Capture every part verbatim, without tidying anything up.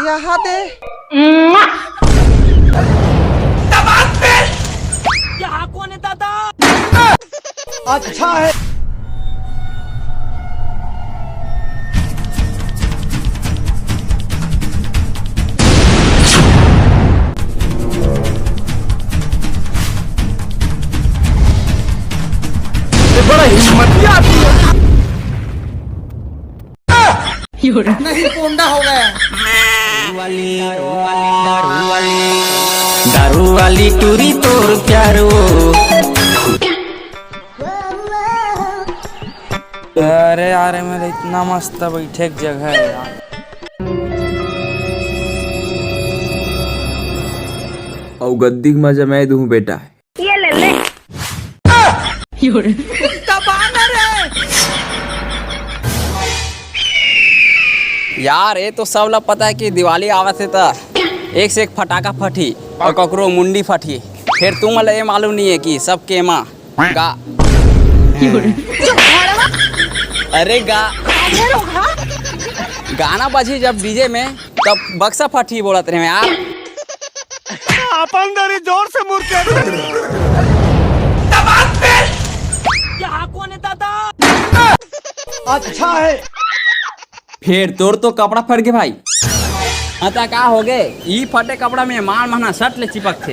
यहाँ दे। यहाँ कौन है दादा? अच्छा है। ये बड़ा हिम्मती आदमी है। नहीं, पोंडा हो गया। दारू वाली टूरी तोर प्यारो। अरे यार, मेरा इतना मस्त बैठे के जगह है यार। अउ गद्दी के मजा मैं दूं बेटा। ये ले ले। यार, ये तो सब ला पता है कि दिवाली आवत है त एक से एक फटाका फटही अउ ककरो मुंडी फटही। फिर तुम ला ये मालूम नहीं है कि सबके माँ गा अरे गा गाना बजी जब डीजे में, तब बक्सा फटही बोलत रहे यार। अपन दरी जोर से मुड़ के। यहाँ कौन है दादा? अच्छा है। फेर तोर तो कपड़ा फट गे भाई। हाँ, त का हो गे? ई फटे कपड़ा में माल महना शर्ट ले चिपक थे।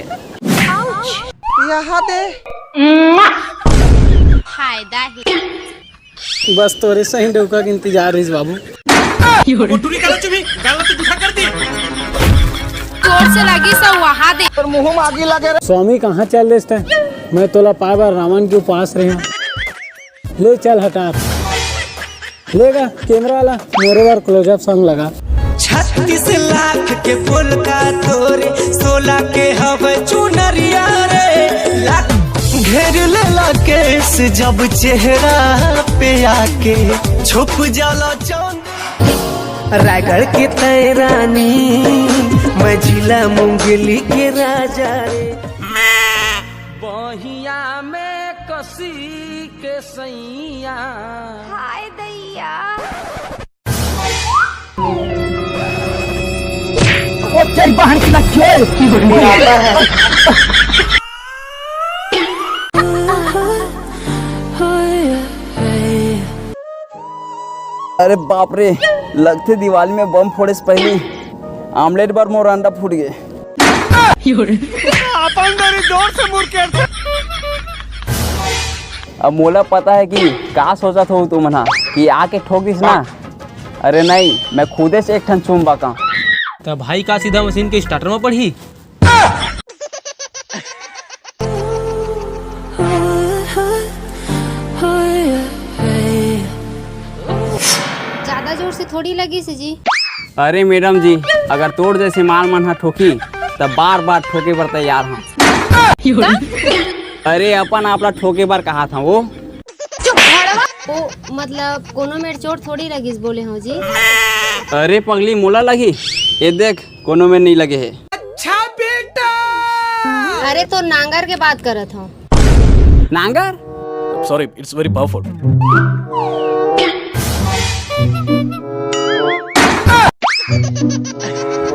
यहाँ दे। फायदा है। बस तोरे सही डौका के इंतजार रहिस बाबू। जोर से लगी सब वहा दे। स्वामी कहाँ चल देस तैं? मैं तोला पाए बर रावण के उपास रहे हूँ। ले चल हटा। लेगा कैमरा वाला, मेरे बार क्लोजअप सॉन्ग लगा। छत्तीस लाख के पोलका तोरे, सोलह के हवे चुनरिया रे। लाख घेर लेला केस जब चेहरा पे आके, छुप जाला चांद। रायगढ़ के तय रानी, मझिला मुंगली के राजा रे। बहिया में कसी के सैया। हाय दैया। ओ तेरी बहन की लग गई। अरे बाप रे, लगथे दिवाली में बम फोड़े से पहली आमलेट बर मोर अंडा फूट गे। अपन दरी जोर से मुड़ के। अब मोला पता है कि का सोचत हो तुमन हा कि आके ठोक दिस ना। अरे नहीं, मैं खुदे से एक ठन चूम बका। त भाई का सीधा मशीन के स्टार्टर में पड़ही? ज्यादा जोर से थोड़ी लगिस जी। अरे मैडम जी, अगर तोर जैसे माल मन ह ठोकी, त बार बार ठोके बर तैयार हूँ। अरे अपन आप ला ठोके बर कहा था वो। ओ, मतलब कोनो मेर चोट थोड़ी लगिस बोले हो जी। अरे पगली, मोला लगी, ये देख, कोनो मेर नहीं लगे है। अच्छा बेटा। अरे तो नांगर के बात करत हो। नांगर? Sorry, it's very powerful.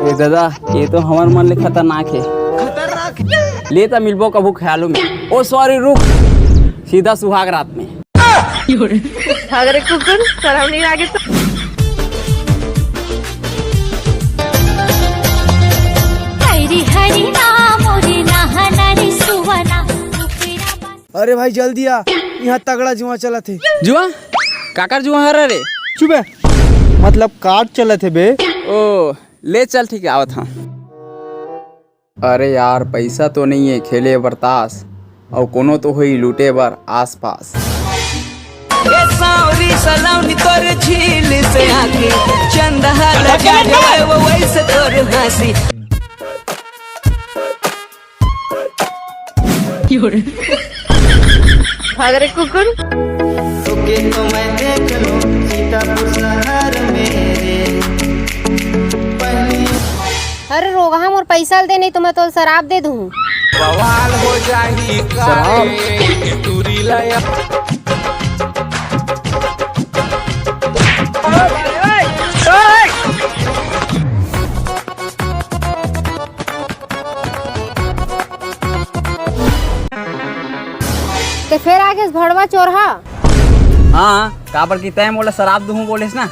ए दादा, ये तो हमर मन ले खतरनाक है। खतरनाक? ले त मिलबो कभू ख्यालों में। ओ सॉरी, रुक, सीधा सुहाग रात में। भाग रे कुकुर, शर्म नहीं लागे तो। हरी हरी नाम रे नहना रे सुवना। अरे भाई जल्दी आ, यहाँ तगड़ा जुआ चलत हे। जुआ? काकर जुआ हरा रे? चुप बे। मतलब कार्ड चलत हे बे। ओ, ले चल, ठीक है, आवत हाँ। अरे यार, पैसा तो नहीं है खेले बर ताश, अउ कोनो तो होई लूटे बर आसपास। ए सावरी सलाउनी तोर झील से आके, चंदा लगा दे वो वैसे तोर हंसी। भाग रे कुकुर। तोके तो मैं देख लूं सीतापुर शहर में रे। पहली अरे रोगहा, मोर पैसा ल दे, नहीं तो मैं तोल शराब दे दूं। बवाल हो जाही शराब? काहे टूरी लाया। ते फेर आगेस भड़वा चोरहा। हाँ, काबर कि तैं मोला शराब दुहूं बोलेस ना।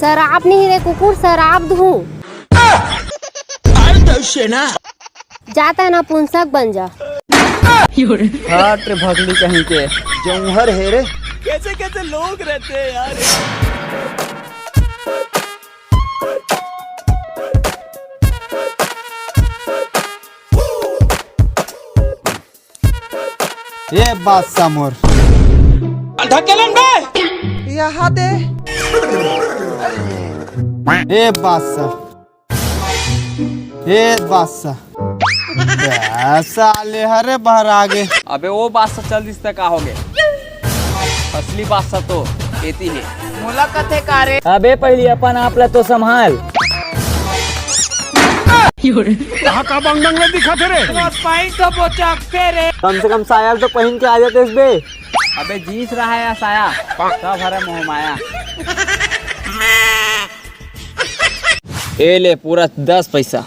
शराब नहीं रे कुकुर, शराब दुहूं। जा तैं नपुंसक बन जा। हट रे भगली कहीं के। जौहर हे रे। कैसे कैसे लोग रहते हैं यार। ए बादशाह मोर। धकेलन बे। यहाँ दे। ए बादशाह। ए बादशाह। बे, साले हरे बाहर आगे। अबे वो बादशाह चल दिस त का होगे? असली बादशाह तो एती हे। मोला कथे का रे? अबे पहली अपन आप ला तो संभाल। कहाँ का बंगडंग में दिखा थे रे? कम से कम साया तो पहन के आ जाते इस बे। अबे जींस रहा या साया, सब हरे मोह माया। ए ले पूरा दस पैसा।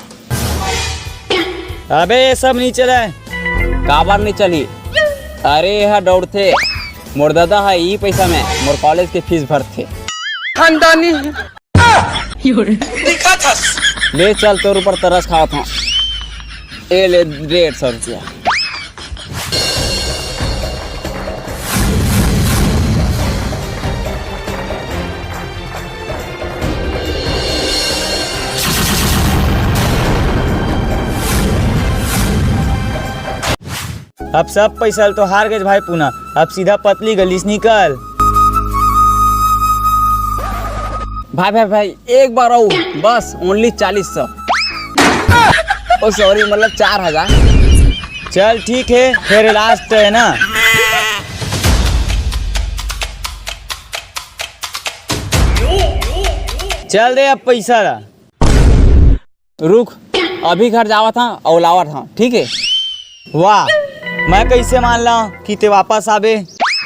अबे ये सब नहीं चले। काबर नहीं चली? अरे यह दौड़ते, मोर दादा है ई पैसा में मोर कॉलेज के फीस भरते। खानदानी। ले चल, तोर ऊपर तरस खावत हूँ। ए ले डेढ़ सौ रुपया। अब सब पैसा तो हार गए भाई पूना। अब सीधा पतली गली से निकल। भाई भाई भाई, एक बार और बस, ओनली चालीस सौ। ओ सॉरी, मतलब चार हजार। चल ठीक है, फिर लास्ट है ना। चल दे अब पैसा ला। रुक, अभी घर जावत हाँ अउ लावत हाँ, ठीक है? वाह, मैं कैसे मान ला कि ते वापस आबे?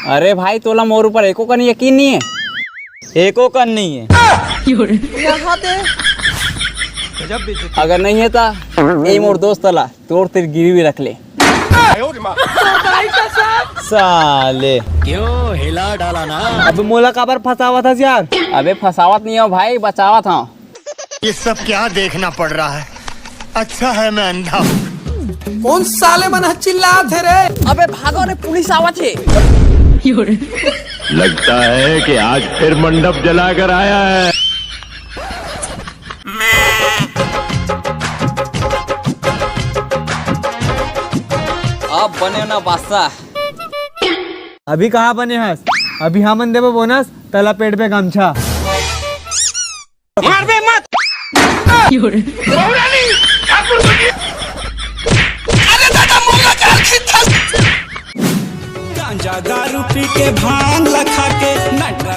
अरे भाई, तोला मोर ऊपर एको कन यकीन नहीं है। एको कन नहीं है। यहाँ दे। अगर नहीं है ता, ए मोर दोस्त ला तोर तिर गिरवी रख ले। साले। क्यों हिला डाला ना? अब मोला काबर फंसावत हस यार? अबे फंसावत नहीं हो भाई, बचावत हूँ। ये सब क्या देखना पड़ रहा है? अच्छा है मैं अंधा हूँ। कौन साले मन ह चिल्लात हे रे? अबे भागो रे, पुलिस आवत हे। लगता है कि आज फिर मंडप जलाकर आया है। अब बने ना बादशाह। अभी कहाँ बने हस? अभी हमन देबो बोनस, तला पेट पे गमछा। मारबे मत। अरे दादा, मोला गाल खींचत। गांजा दारू पी के भांग ला खा के नटरा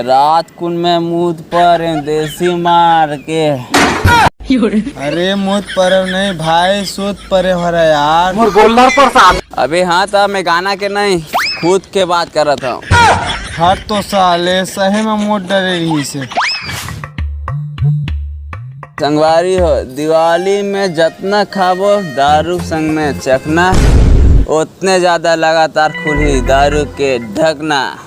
रात कुन में मूत परे देसी मार के। अरे मूत परे नहीं भाई, सूत परे हरा यार। मोर गोल्लर प्रसाद। अबे हाँ, त मैं गाना के नहीं, खुद के बात करत हूँ। हर तो साले सही में मूत डरे रही से। संगवारी हो, दिवाली में जतना खाबो दारू संग में चखना, उतने ज्यादा लगातार खुली दारू के ढकना।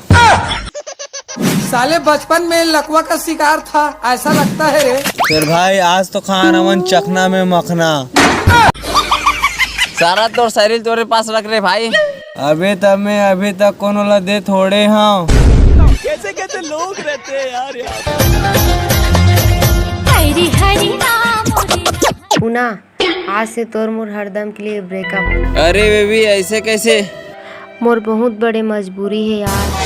साले बचपन में लकवा का शिकार था, ऐसा लगता है रे। फिर भाई आज तो खान हमन चखना में मखना। सारा तोर शरीर तोरे पास रख रे भाई। अबे तब मैं अभी तक कोनो ला दे थोड़े हूँ। कैसे कैसे लोग रहते हैं यार, यार। हरी हरी नाम रे। पूना, आज से तोर मोर हरदम के लिए ब्रेकअप। अरे बेबी, ऐसे कैसे? मोर बहुत बड़े मजबूरी है यार।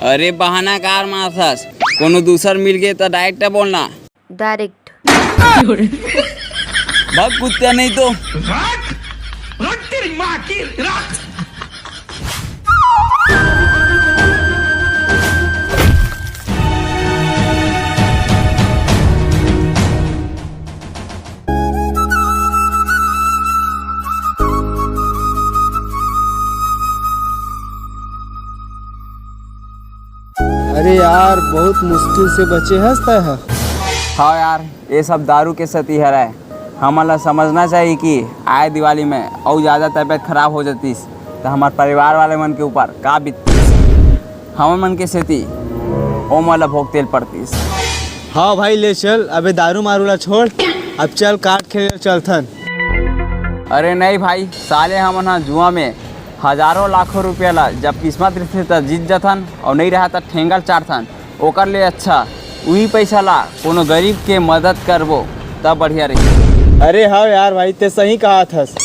अरे बहाना कार मारथस, कोनो दूसर मिल गए तो डायरेक्ट बोलना। डायरेक्ट। भाग कुत्ता नहीं तो। अरे यार, बहुत मुश्किल से बचे हस तैं ह। हाँ यार, ये सब दारू के सेती हरय। हमन ला समझना चाहिए कि आए दिवाली में अउ ज्यादा तबीयत खराब हो जातीस। त हमर परिवार वाले मन के ऊपर का बीततिस? हमन मन के सेती ओमन ला भोगते ल पड़तिस। हाँ भाई, ले चल, अबे दारू मारू ला छोड़, अब चल काट खेले चलथन। अरे नहीं भाई, साले हमन ह जुआ में हजारों लाखों रुपया ला जब किस्मत रहिथे त जीत जाथन, अउ नहीं रहा त ठेंगा ल चाटथन। ओकर ले अच्छा उही पैसा ला कोनो गरीब के मदद करबो, तब बढ़िया रही। अरे हाँ यार भाई, ते सही कहा थस।